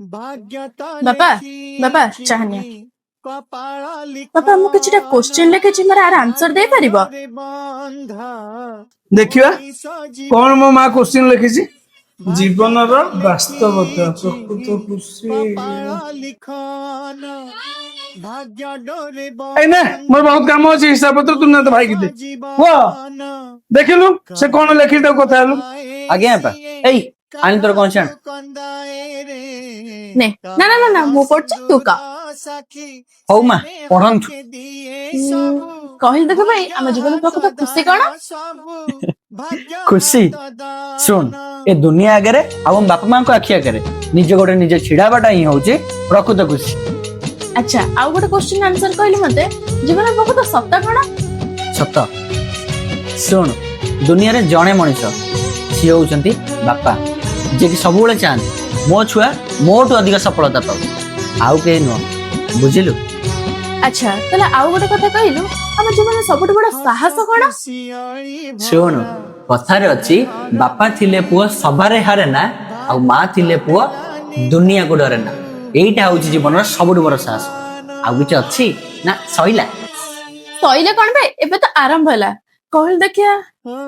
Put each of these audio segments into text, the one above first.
ବାପା, ବାପା, ଚାହା ନିଅ। ବାପା, ମୁଁ କିଛିଟା କୋଶ୍ଚିନ୍ ଲେଖିଛି, ମୋର ଆର ଆନ୍ସର ଦେଇପାରିବ? ଦେଖିବା କଣ ମୋ ମା କୋଶ୍ଚିନ୍ ଲେଖିଛି। ଜୀବନର ବାସ୍ତବତା, ପ୍ରକୃତ ଖୁସି। ଏଇ ନେ, ମୋର ବହୁତ କାମ ଅଛି, ହିସାବ ପତ୍ର ତୁ ନା ତ ଭାଇକି ଦେ। ପୁଅ, ଦେଖିଲୁ ସେ କଣ ଲେଖିଛି, ତାକୁ କଥା ହେଲୁ। ଆଜ୍ଞା ବାପା। ଏଇ ଆଣି ତୋର କଣ ଆଣ। ନେ। ନା ନା ନା ନା, ମୁଁ ପଢୁଛି, ତୁ କହ। ହଉ ମା, ପଢନ୍ତୁ। କହିଲି ଦେଖ ଭାଇ, ଆମ ଜୀବନ ପ୍ରକୃତ ଖୁସି କଣ? ଖୁସି? ଶୁଣ, ଏ ଦୁନିଆ ଆଗରେ ଆଉ ଆମ ବାପା ମାଙ୍କ ଆଖି ଆଗରେ ନିଜ ଗୋଡରେ ନିଜେ ଛିଡା ହବାଟା ହିଁ ହଉଛି ପ୍ରକୃତ ଖୁସି। ଆଚ୍ଛା, ଆଉ ଗୋଟେ କୋଶ୍ଚିନ୍ ଆନ୍ସର କହିଲୁ ମତେ, ଜୀବନ ପ୍ରକୃତ ସତ କଣ? ସତ? ଶୁଣ, ଦୁନିଆରେ ଜଣେ ମଣିଷ, ସିଏ ହଉଛନ୍ତି ବାପା, ଯିଏକି ସବୁବେଳେ ଚାହାନ୍ତି ମୋ ଛୁଆ ମୋଠୁ ଅଧିକ ସଫଳତା ପାଉ, ଆଉ କେହି ନୁହଁ, ବୁଝିଲୁ? ଆଚ୍ଛା, ତାହେଲେ ଆଉ ଗୋଟେ କଥା କହିଲୁ, ଆମ ଜୀବନରେ ସବୁଠୁ ବଡ ସାହସ କଣ? ଶୁଣୁ, କଥାରେ ଅଛି, ବାପା ଥିଲେ ପୁଅ ସଭାରେ ହାରେ ନା, ଆଉ ମା ଥିଲେ ପୁଅ ଦୁନିଆକୁ ଡରେ ନା। ଏଇଟା ହଉଛି ଜୀବନର ସବୁଠୁ ବଡ ସାହସ। ଆଉ କିଛି ଅଛି ନା ସଇଲା? ସଇଲେ କଣ ବେ, ଏବେ ତ ଆରମ୍ଭ ହେଲା। କହିଲୁ ଦେଖିଆ।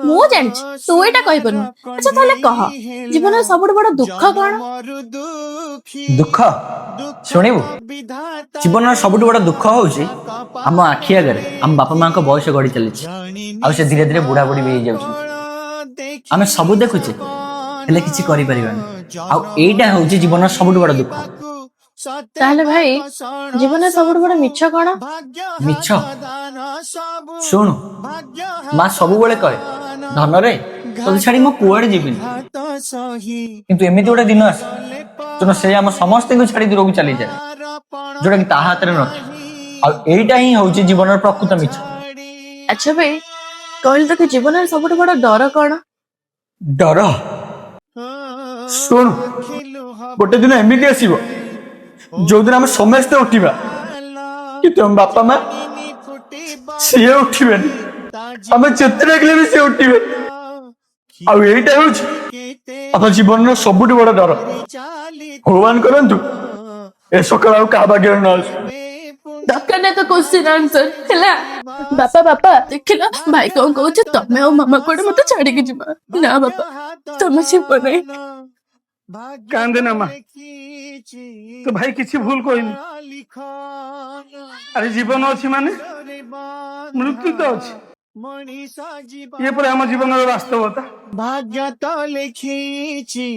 ମୁଁ ଜାଣିଛି ତୁ ଏଇଟା କହିପାରୁନୁ। ଆଚ୍ଛା, ତାହେଲେ କହ, ଜୀବନରେ ସବୁଠୁ ବଡ ଦୁଃଖ କଣ? ଦୁଃଖ ଶୁଣିବୁ? ଜୀବନର ସବୁଠୁ ବଡ ଦୁଃଖ ହଉଛି ଆମ ଆଖି ଆଗରେ ଆମ ବାପା ମାଙ୍କ ବୟସ ଗଢି ଚାଲିଛି ଆଉ ସେ ଧୀରେ ଧୀରେ ବୁଢା ବୁଢୀ ବି ହେଇଯାଉଛନ୍ତି। ଆମେ ସବୁ ଦେଖୁଛେ, ହେଲେ କିଛି କରିପାରିବାନି। ଆଉ ଏଇଟା ହଉଛି ଜୀବନର ସବୁଠୁ ବଡ ଦୁଃଖ। ତାହେଲେ ଭାଇ, ଜୀବନରେ ସବୁଠୁ ବଡ ମିଛ କଣ? ମିଛ? ଶୁଣୁ, ମା ସବୁବେଳେ କହେ, "ଧନରେ, ତୋତେ ଛାଡି ମୁଁ କୁଆଡେ ଯିବିନି।" କିନ୍ତୁ ଏମିତି ଗୋଟେ ଦିନ ଆସେ ଯୋଉଦିନ ସେ ଆମ ସମସ୍ତଙ୍କୁ ଛାଡି ଦୂରକୁ ଚାଲିଯାଏ, ଯୋଉଟା କି ତାହା ହାତରେ ନଥାଏ। ଆଉ ଏଇଟା ହିଁ ହଉଛି ଜୀବନର ପ୍ରକୃତ ମିଛ। ଆଚ୍ଛା ଭାଇ, କହିଲୁ ତ କି ଜୀବନରେ ସବୁଠୁ ବଡ ଡର କଣ? ଡର? ଶୁଣୁ, ଗୋଟେ ଦିନ ଏମିତି ଆସିବ ଯୋଉଦିନ ଆମେ ସମସ୍ତେ ଉଠିବା, କିନ୍ତୁ ଆମ ବାପା ମା ସିଏ ଉଠିବେନି। ଆମେ ଯେତେ ଡାକିଲେ ବି ସିଏ ଉଠିବେ। ଆଉ ଏଇଟା ହଉଛି ଆମ ଜୀବନର ସବୁଠୁ ବଡ ଡର। ଭଗବାନ କରନ୍ତୁ ଏ ସକାଳ ଆଉ କାହା ଭାଗ୍ୟରେ ନ ଆସୁ। ଦରକାର ନାହିଁ ତ କୋଶ୍ଚିନ୍ ଆନ୍ସର ହେଲା। ବାପା, ବାପା, ଦେଖିଲ ଭାଇ କଣ କହୁଛି? ତମେ ଆଉ ମାମା କୁଆଡେ ମତେ ଛାଡିକି ଯିବ ନା ବାପା, ତମେ ଯିବ ନାହିଁ। କାନ୍ଦେ ନା ମା, ତୋ ଭାଇ କିଛି ଭୁଲ କହିନି। ଆରେ, ଜୀବନ ଅଛି ମାନେ ମୃତ୍ୟୁ ତ ଅଛି। ଇଏ ପରେ ଆମ ଜୀବନର ବାସ୍ତବତା। ଭାଗ୍ୟ ତ ଲେଖିଛି।